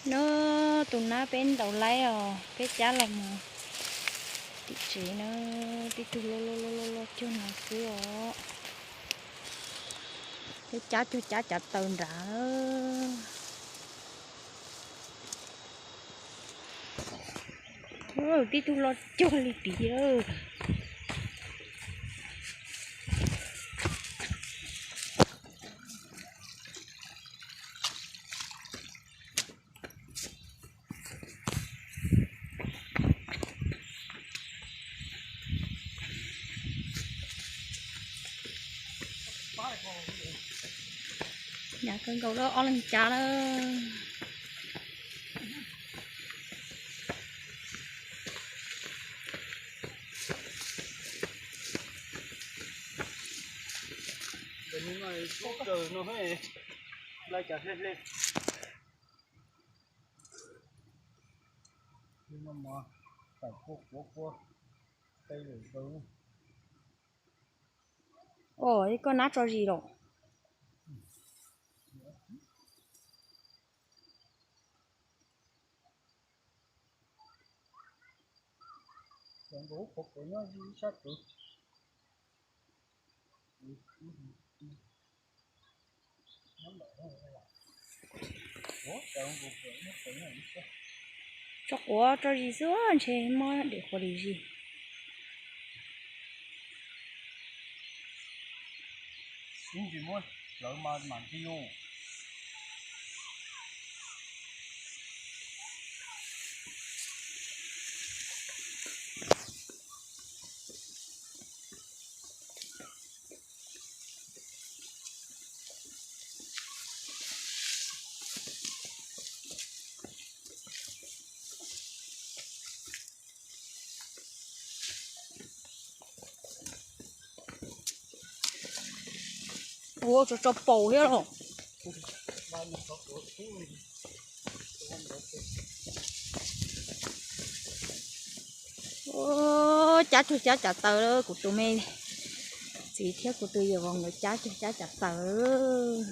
No, tus nab peb ntaus laib os, peb cab los mus tim tsev na, tib tug loj loj loj loj cuag no xwb os. Peb cab cuag cab cav taws nrad. Tib tug loj cuag li tid. Hnyav kawg nkaus lawm, ob leeg cab lawm. Ua, koj nab tso zis los? Tso quav tso zis xwb ntshe muab dam quav dam zis. Ib ntsis muab hlawv mas mam ntxi. Ua tso tso paus thiab los. Cab cuag cab cav taws, kuv tus me txiv thiab kuv tus yawm vauv nkawd cab cuag cab cav taws.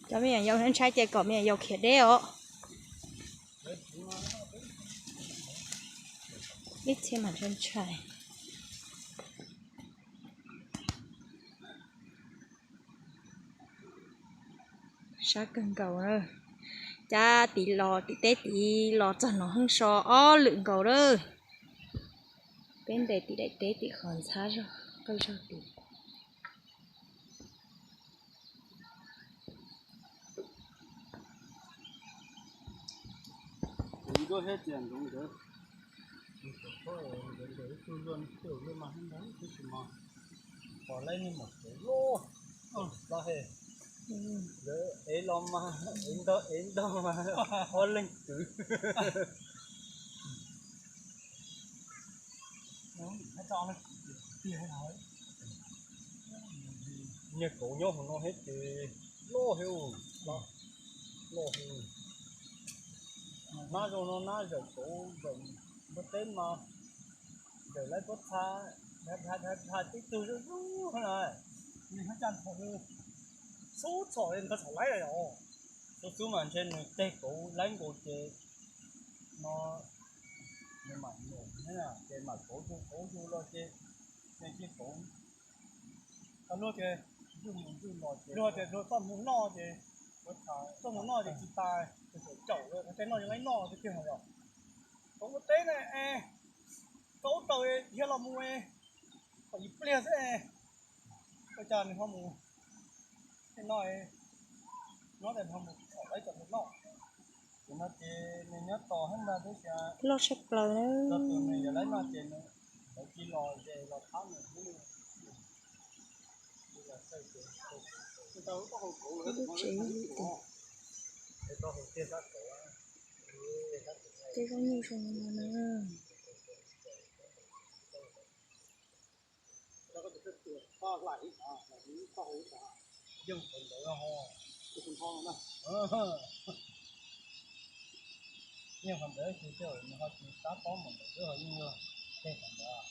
Cov me nyuam yaus ntshai ces kom me nyuam yaus khiav deb os. Ib txhia mas ntshai ntshai. Sab kawg nkaus na. Cab tim los tim teb tid los txog no heev so ob lwm nkaus lawm. Peb ntes tim daim teb tim qhov ntxhab zog qawj zog tid. Pom laib niag maum kev loj los he, nkawd ev los mas ev ntog ev ntog mas ob leeg kwv. Niag kauv nyob hauv no thiab ces loj thiab, loj thiab. Nab zoo no nab zawm kauv zawm npua teb mas zawm laib pob txha, dhia dhia dhia tib tug zuj zus na. Xub txhom li ntawd txhom laib os. Xub xub mas ntshe nws teg kauv laib nkaus ces no nws mam nyuam thiab ces mam kauv yug kauv yug los ces nws cia kauv luag ces yug mus yug los ces luag ces luag txoj hmoo noj ces, txoj hmoo noj ces tsis tas, caum caum tej noj yeej laib noj tiag tiag yom. Kauv ua teb ne, kaub taws dhia los mus kom yim pliag xwb, ua cas nws ho mus no, nyob tes ho mus txhom laib cov hluas noj. Ces no ces nws nyob tos hab ntag tib si. Loj tshaj plaws na. Tus nws yog laib no ces lawv cia los ze los thab nws xwb. Lub tsev, tej zaub nyuj zoo no na. Yeej qhov ntawd, yeej qhov ntawd ces nws ho tsis tab pob mus ntawd xwb ho yeej yog tej qhov ntawd.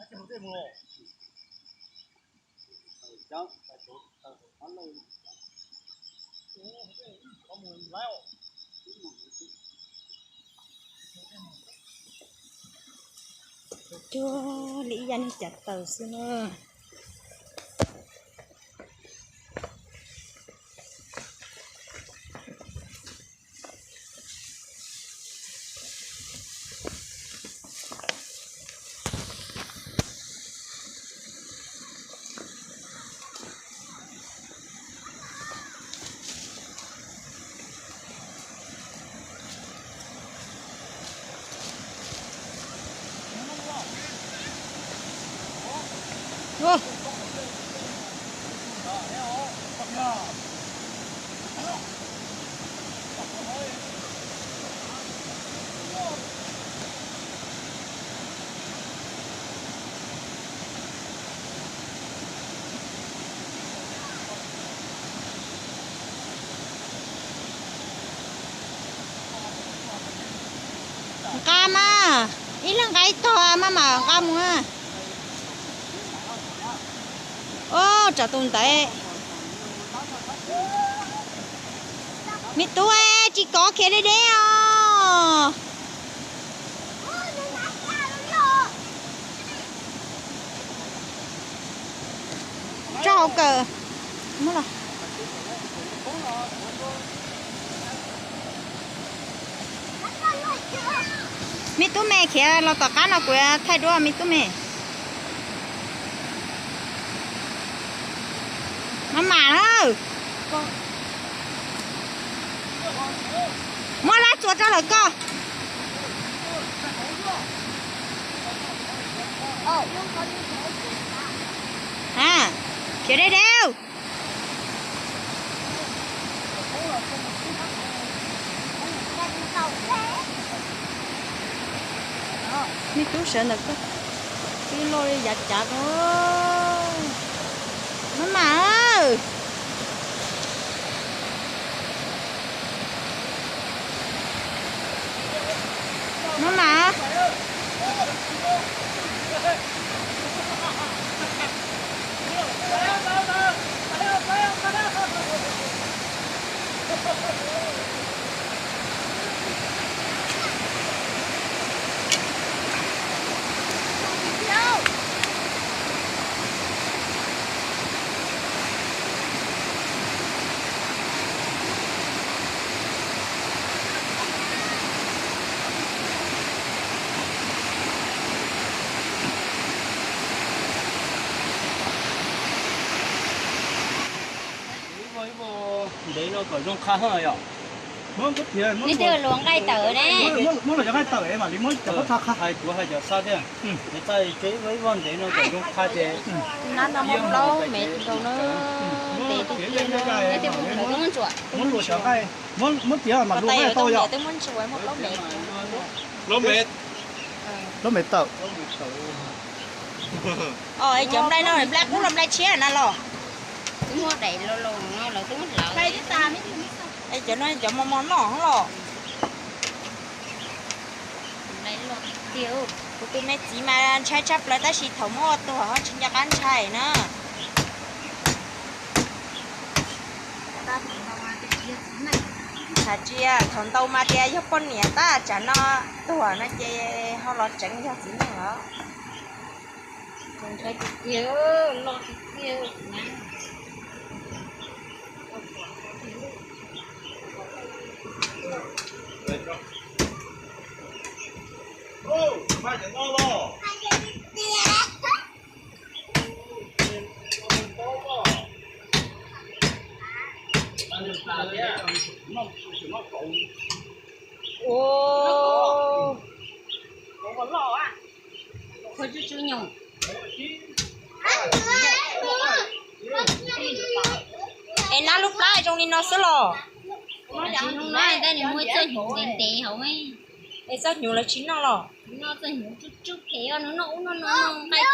Cuag li ib yam li cas tawm xwb na. Nqa mas, ib leeg nqa ib tog mas mam nqa mus. Ub, tsam tus ntawd. Me tub, tsis kov, khiav deb deb os. Tso hauv kawm. Me tub me, khiav los tom qab no kuv thaij duab me tub me. Maj mam na. Muab lab txuas rau lawm koj. Khiav deb deb. Me tub sawv ntawm koj, twb loj li yav cav ko. Maj mam, maj mam. Ntev no kom zoo qha yom. Neb twb luag nqaij tawm ne. Muab los cov nqaij tawm mam li muab cov pob txha qha. Hais kuv hais cov xa tiag. Ib vaj ntev no kom zoo qha ces. Nab no muaj plaub mev nkaus na. Ntev tiag tiag no. Neb twb muab ntsuas. Muab luas cov nqaij, muab tiav mam luas nqaij tau yom. Twb muab ntsuas muaj plaub mev. Plaub mev. Plaub mev tawm. Os, cov nplai no nplai qub los nplai tshiab na los? Twb muab daim lo lo no lawv twb muab hlawv. Es cov no cov mos mos noj los? Kuv tus me txiv mas ntshai tshaj plaws tab sis thaum muab ua tuag ho tsis nco qab ntshai na. Hais tias thaum ntau mas tias yog poj niam tab, tsam no tuag no ces ho los tseev yog txiv neej los. Ntshai tiag tiag, loj tiag tiag. Ua, es nab lub plab zoo li no xwb los? Tsis zoo na, tab nws muaj txoj hnyuv ntev ntev hauv. Es txoj hnyuv lawv tsis noj los? Noj txoj hnyuv tsub tsub phem, nws noj ub noj no noj nqaij.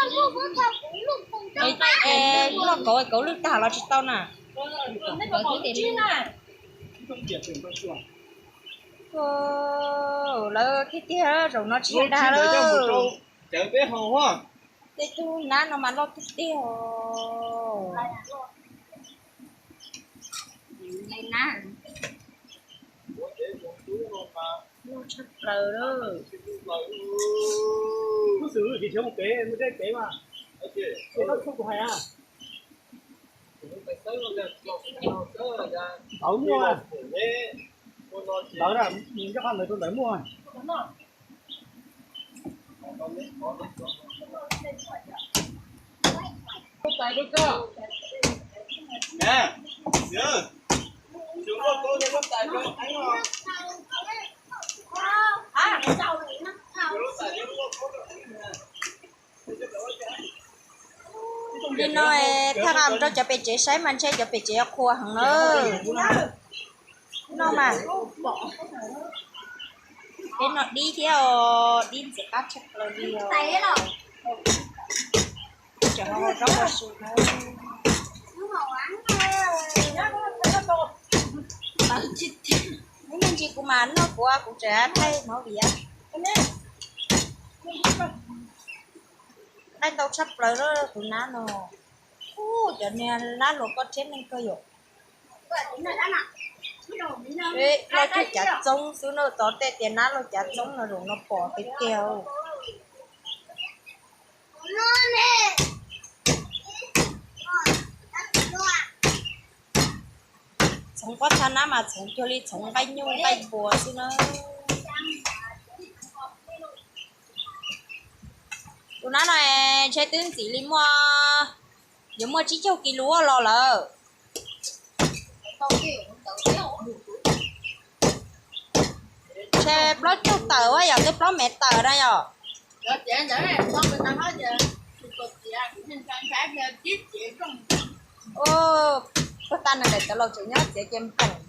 Noj kauv, kauv lwj tag los tsis tau na. Lawv tiag tiag zaum no tsis dag lawm. Cawv peb haus. Tej tug nab no mas loj tiag tiag os. Nab loj tshaj plaws lawm. Ntawd muaj, ntawd na, mus nco qab ntawd rau ntawd muaj. Li no, thaj nqa mus rau cov pem tsev saib mas ntshe cov pem tsev qhuas heev na. No mas, peb no dib thiab os, dib ntxim qab tshaj plaws li os. Tseem ho zaub ua su na. Ib me ntsis kuv mam noj kuv, kuv tseem thaij hmoov viv. Qaij ntau tshaj plaws lawm tus nab no. Ub, cov niag nab hluas koj thiab neeg kawg yom. Loj cuag cav txoob xwb na, txog tej tias nab loj cav txoob no zaum no pom tiag tiag. Txhoov pob txha nab mas txhoov cuag li txhoov nqaij nyuj nqaij npua xwb na. Tus nab no ntshe twb ntxim li muaj, yuav muaj tsib caug kis lus los lawm. Ntshe plaub caug tawm a yom, twb plaub mev tawm na yom. Tuag tag neeg daim tawv laus tseem nyob txiav ces npleem